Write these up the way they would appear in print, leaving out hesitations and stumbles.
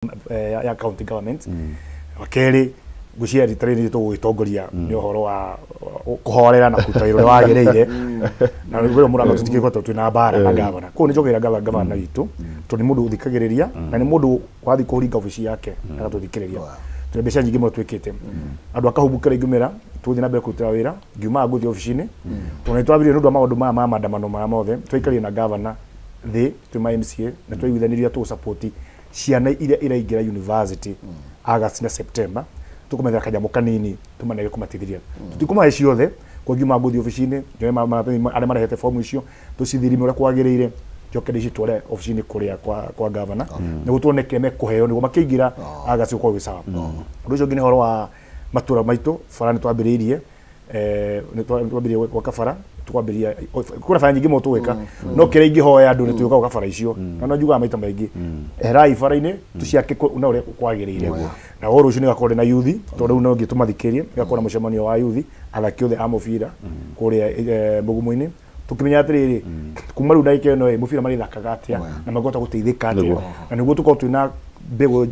Ya county government. Wa kerĩ, ngwĩciria rita rĩrĩ tũgũgĩtongoria nĩ ũhoro wa kũhorera na kũruta wĩra ũrĩa wagĩrĩire, na rĩu mũrango tũtingĩkorwo twĩna mbara na gavana. Koguo nĩ njokagĩra ngatho gavana witũ, tondũ nĩ mũndũ ũthikagĩrĩria na nĩ mũndũ wathiĩ kũringa obici yake agatũthikĩrĩria. Tũrĩ mbeca nyingĩ mũno twĩkĩte. Andũ a Kahubu, kĩrĩa ingĩmera, tũgũthiĩ na mbere kũrutĩra wĩra. Ngiumaga ngũthiĩ obici-inĩ, tondũ nĩ twambĩrĩirie nĩ ũndũ wa maũndũ maya ma maandamano maya mothe. Twaikarire na gavana thĩ twĩ ma MCA na twaiguithanirie tũgũ support ciana iria iraingĩra university August na September. Tũkũmethera kanyamũ kanini tũmanenge kũmateithĩria, tũtikũmahe ciothe. Kwa ngiuma ngũthiĩ obici-inĩ, njoe maratathi arĩa marehete fomu icio, tũcithirime ũrĩa kwagĩrĩire, njoke ndĩcitware obici-inĩ kũrĩa kwa gavana nĩguo tuone kĩrĩa mekũheo nĩguo makĩingĩra August gũkorwo gwĩ sawa. Ũndũ ũcio ũngĩ nĩ ũhoro wa matũra maitũ. Bara nĩ twambĩrĩirie, nĩ twambĩrĩirie gwaka bara. Twambĩrĩria kwĩna bara nyingĩ mũno tũgwĩka, no kĩrĩa ingĩhoya andũ nĩ twĩka gwaka bara icio, na no njugaga maita maingĩ, eherai bara-inĩ tũciake na ũrĩa kwagĩrĩire. Na o rũciũ nĩgakorwo ndĩ na yuthi, tondũ rĩu no nginya tũmathikĩrie. Nĩgakorwo na mũcemanio wa yuthi, athaki othe a mũbira kũrĩa mũgumu-inĩ, tũkĩmenya atĩrĩrĩ, kuma rĩu ndagĩka ĩno ĩ mũbira marĩthakaga atĩa na mangĩhota gũteithĩka atĩa, na nĩguo tũkorwo twĩna mbegũ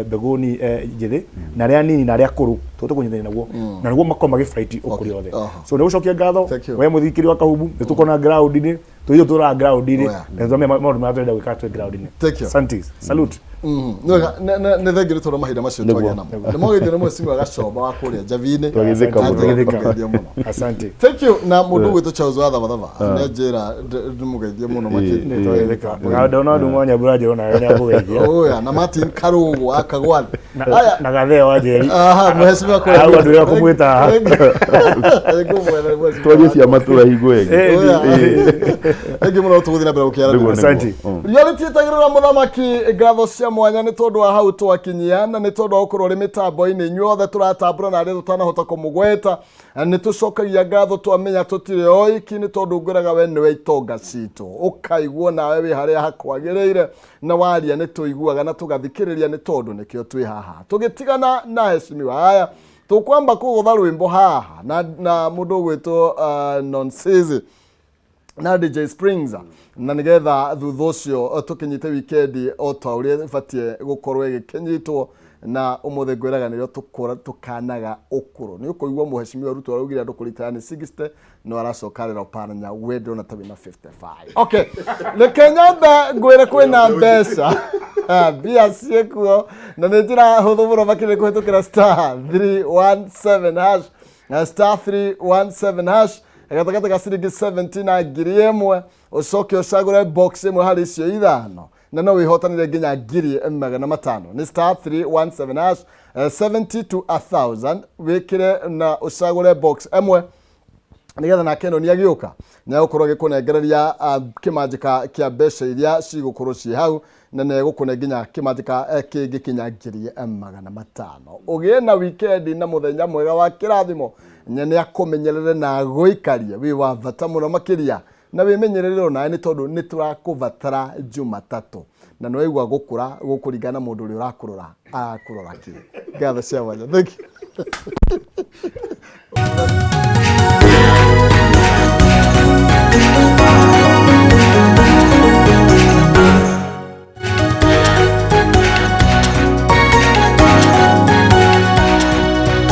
mbegũ ni njĩthĩ na arĩa anini na arĩa akũrũ tũhote kũnyitanĩra naguo na nĩguo makorwo magĩfight ũkũrĩa othe. So nĩ gũcokia ngatho. Thank you. We mũthikĩri wa Kahubu, nĩ tũkona ground-inĩ, tũitũ tũraga ground-inĩ na nĩ tũramenya maũndũ marĩa tũrenda gwĩka twĩ ground-inĩ. Thank you. Asante, salute. Nĩwega, nĩ thengiũ nĩ tondũ wa mahinda macio twagĩa namo. Nĩ mogĩthio nĩ mwecimiwa Gacomba wa kũrĩa Njabi-inĩ. Twagĩthĩka mũno. Twagĩthĩka. Tũgeithio mũno. Asante. Thank you. Na mũndũ ũgwĩtwo Charles wa Thabathaba nĩ anjĩra ndĩmũgeithie mũno makĩria. Nĩ twagĩthĩka. Ndona ũndũ mwanya mbura njĩra nawe nĩ akũgeithia. Oya, na Martin Karũgũ wa Kagwani. Aya. Na gatheo wa Njeri. Aha, mheshimiwa kũrĩa. Au andũ arĩa kũmwĩta haha. Ngũmwetha nĩ mheshimiwa. Twarie cia matũra hingo ĩngĩ. Oya. Thank you mũno, tũgũthiĩ na mbere gũkĩaranĩria. Nĩguo, nĩguo. Asante. Riũa rĩtiĩtagĩrĩra mũthamaki, ngatho cia mwanya nĩ tondũ wa hau twakinyia na nĩ tondũ wa gũkorwo ũrĩ mĩtambo-inĩ. Inyuothe tũratambũra na arĩa tũtanahota kũmũgweta, nĩ tũcokagia ngatho twamenya tũtirĩ oiki, nĩ tondũ ngwĩraga we nĩwe itonga citũ, ũkaiguo nawe wĩ harĩa hakwagĩrĩire, na waria nĩ tũiguaga na tũgathikĩrĩria, nĩ tondũ nĩkĩo twĩ haha. Tũgĩtigana na heshimiwa aya, tũkwamba kũgũtha rwĩmbo haha na mũndũ ũgwĩtwo Nonsizi na DJ Springs, na nigetha thutha ũcio tũkĩnyite wikendi o ta ũrĩa ĩbatiĩ gũkorwo ĩgĩkĩnyitwo. Na ũmũthĩ ngwĩraga nĩrĩo tũkanaga ũkũrũ. Nĩ ũkũigua mũhecimiwa Ruto araugire andũ kũritaya nĩ 60, no aracoka arera ũparanya we ndĩrona ta wĩna 55. Okay, reke nyambe ngwĩre kwĩna mbeca, mbia ciĩkuo, na nĩ njĩra hũthũ mũno makĩria kũhĩtũkĩra *317#, na *317# gatagatĩ ga ciringi 70 na 1000, ũcoke ũcagũre box ĩmwe harĩ icio ithano na no wĩhotanĩre nginya 500,000. Nĩ *317#, 70 to 1000, wĩkĩre na ũcagũre box ĩmwe, nigetha nake ĩno nĩ agĩũka nĩ agũkorwo agĩkũnengereria kĩmanjĩka kĩa mbeca iria cigũkorwo ciĩ hau, na nĩ egũkũne nginya kĩmanjĩka kĩngĩ kinya 500,000. Ũgĩe na wikendi na mũthenya mwega wa kĩrathimo. Nyene akũmenyerere na agũikarie wĩ wa bata mũno makĩria, na wĩmenyerere onawe, nĩ tondũ nĩ tũrakũbatara Jumatatũ. Na nĩ waigua gũkũra gũkũringana na mũndũ ũrĩa ũrakũrora arakũrora kĩ. Ngatho cia mwanya, thank you.